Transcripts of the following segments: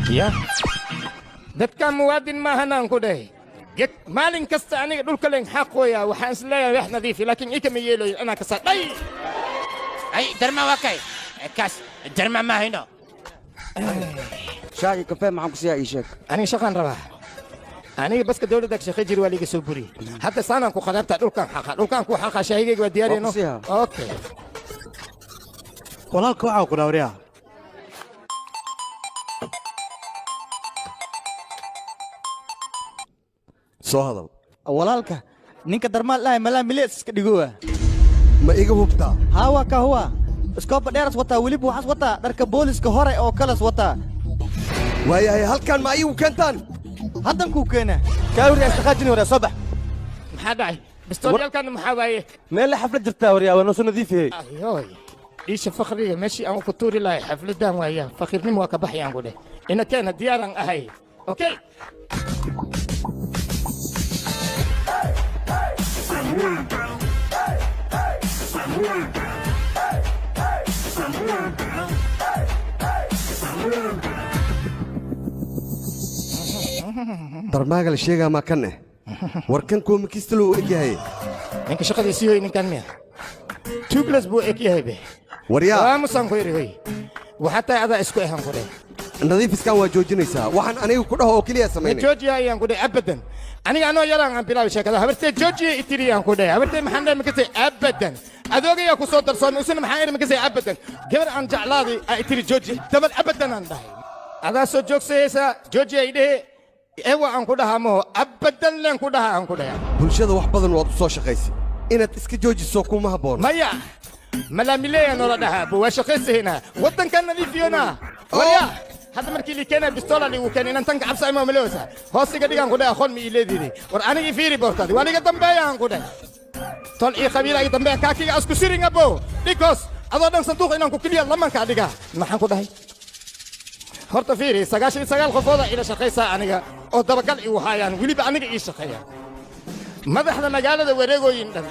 Ya dadkan muwaadin maahan aan ku dhahay maalin kasta aniga dhulka leen xaqooya waxaan is leeyahay wax nadiifi laakiin ikama yeelayo anaa ka sadhay ay darma waa kay kaas darma ma hayno shaay kafee maxaan ku siiyaa ii sheeg aniga shaqaan rabaa aniga baska dawladda ka shaqay jiri waa liiga soo buriyey hadda saanaan ku qadaabtaa dhulkaan xaqa dhulkaan ku xaqa shaahigayga waa diyaariyno okay walaalka waxaa ku dhaawriyaa soo hadal walaalka ninka darmaal dhahay malaa milees iska dhigowa ma iga hubtaa haa waa ka huwa iskooba dheeras wataa weliba waxaas wataa dharka booliska hore oo kalas wataa waayahay halkan ma iigu keentaan haddan kuu keenaa kaa waryaa istaqaajini waryaa soo bax maxaa dhacay bistoolyaalkan maxaa waaye meel la xaflad jirtaa waryaa waa noo soo nadiifiyey ayoy dhiisha fakhriga meeshii aan ku tuuri lahay xafladdan waayaan fakhiirnimo waa ka baxayaan ku dheh ina keena diyaaraan ahay okay darmaaga la sheegaa maa kan eh war kan koomikista loo eg yahay ninka shaqadiisii hoy ninkan miya tubeless buu eg yahay be waryaa aamusaan ku yidhi hoy waxaa tahay adaa isku ehan ku dheh nadiifiskan waa joojinaysaa waxaan aniga ku dhaho oo keliya samaynay joojiya ayaan ku dheh abadan aniga anoo yaraan aan bilaabay sheekada habartee joojiya itiri aan ku dheh habartee maxaan dhahay makasay abadan adoogaya ku soo darsoomay usuna maxaan idhi makasay abadan gabar aan jeclaaday aa itiri joojiya dabad abadan aan dhahay adaa soo joogsayaysaa joojiya idhehe ewa aan ku dhahaa maho abadan leen ku dhahaa aan ku dhahay bulshada wax badan waad u soo shaqaysay inaad iska joojiso kuma habboon maya malaamileeya noola dhahaa bu waa shaqaysahaynaa waddankan nadiifiyona waryaa hadda markii lii keenaya bistoola liigu keenay inaan tanka cabsa ima maleysa hoos iga dhigaan ku dhahay aqoon ma ii leediiday war aniga fiiri boortaadi waa liga dambeeya aan ku dhahay tol ii qabiila iga dambeeya kaakiga asku sirin abo dhig hoos adoo dhan sanduuq inaan ku keliya lamankaa dhigaa maxaan ku dhahay horta fiiri 99 qofooda ila shaqaysaa aniga oo dabagal igu haayaan weliba aniga ii shaqeeyaan madaxda magaalada wareegooyin dhan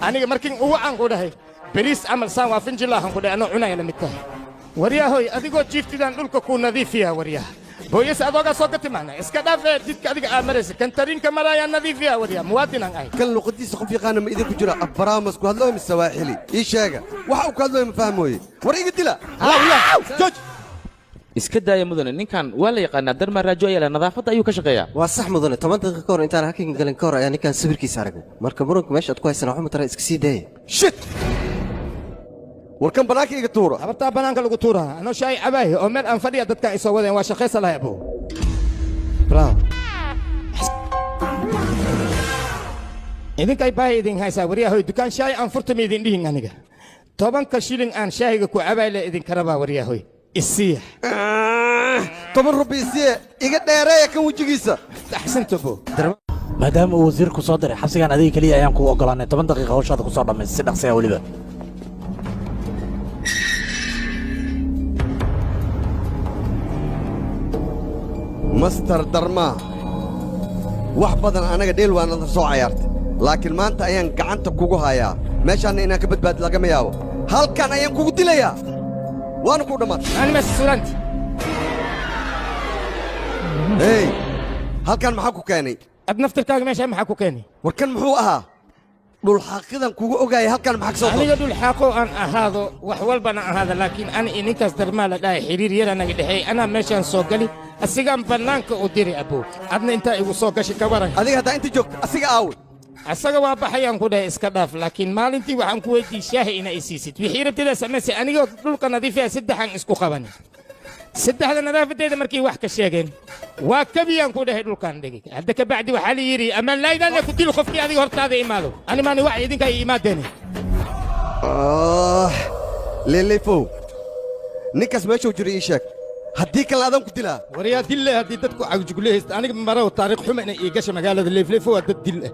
aniga markiin ugu aan ku dhahay beriis camal saan waa finjilaahan ku dhahay anoo cunaya la mid tahay waryahoy adigoo jiiftidaan dhulka kuu nadiifiyaa waryaha booyas adoogaa soo ka timaana iska dhaafee jidka adiga aa maraysa kan tariinka maraayaa nadiifiyaa waryaha muwaadinaan ahay kan luqadiisa qof yaqaana ma idinku jira afbaraamas ku hadlooy mise sawaaxili ii sheega waxa uu ku hadlooy ma fahmooye war iga dila jooj iska daaya mudane ninkan waa la yaqaanaa darma raajo ayaa nadaafadda ayuu ka shaqeeyaa waa sax mudane 10 daqiiqo ka hor intaan halkan galin ka hor ayaa ninkan sawirkiisa aragnay marka muranka meesha aad ku haysan waxuma tara iska sii daaya shit warkan banaanka iga tuura habartaa banaanka lagu tuuraa anoo shaay cabaay oo meel aan fadhiya dadkan isoo wadeen waa shaqaysa lahay abow bravo idinkay baahi idin haysaa waryahoy dukaan shaay aan furtama idin dhihin aniga 10 shilin aan shaahiga ku cabayle idinka rabaa waryahoy isiya 10 rubi isiya iga dheereeya kan wejigiisa axsanta bo maadaama uu wasiirku soo diray xabsigan adiga keliya ayaan kuu ogolaanay 10 daqiiqa hawshaada ku soo dhammaysa si dhaqsi ah weliba master darmaa wax badan anaga dheel waa nada soo cayaartay laakiin maanta ayaan gacanta kugu hayaa meeshaanna inaan ka badbaadi lagama yaabo halkan ayaan kugu dilayaa waana kuu dhammaatay hey halkan maxaa ku keenay ad naftirkaaga meeshaa maxaa ku keenay war kan muxuu ahaa dhulxaaqidan kugu ogaayay halkan maxaa ka soo aniga dhulxaaqo aan ahaado wax walbana ahaada laakiin ana ininkaas darmaa la dhahay xiriir yara naga dhexeey anaa meeshaan soo gali asigaan bannaanka u diri abow adna intaa igu soo gashi ka waran adiga haddaa inta joogto asiga aawe asaga waa baxayaan ku dhahay iska dhaaf laakiin maalintii waxaan ku weydiiyey shaahi inaa i siisid wixii rabtidaa samaysay anigoo dhulka nadiifiya saddexaan isku qabanin saddexda nadaafadeeda markii wax ka sheegeen waa kabiyaan ku dhahay dhulkaan dhigay hadda ka bacdi waxaa la yidhi amaan laayidaanle ku dil qofkii adiga hortaada imaado ani maani wax idinka ay imaadeene leelefow ninkaas meeshuu jiro ii sheeg haddii kale adaan ku dilaa waryaa dille haddii dadku cagjugle haysta aniga marow taariikh xuma inay ii gasha magaalada leefleefo waa dad dil ah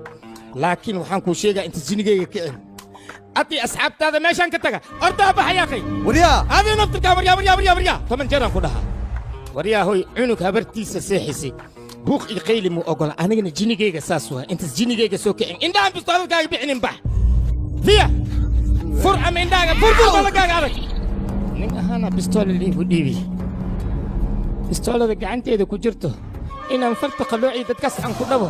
laakiin waxaan kuu sheegaa inta jinigayga kicin أتي أصحاب هذا ماشان كتجا أرتاح بحياقي وريا هذه نفتك وريا وريا وريا وريا 8 جرام كلها وريا هوي عنك هبرتي سيحسي بوق القيل مو أقول أنا جن جيني ساسوها أنت جيني سوكي إن دام بستغل كاي بيعني بح فيها فرعة من داعي فرفر ولا كاي عرق نين أنا بستول اللي وديبي Bistoolada gacanteeda ku jirto inaan farta qalloociyo dadkaas aan ku dhabo.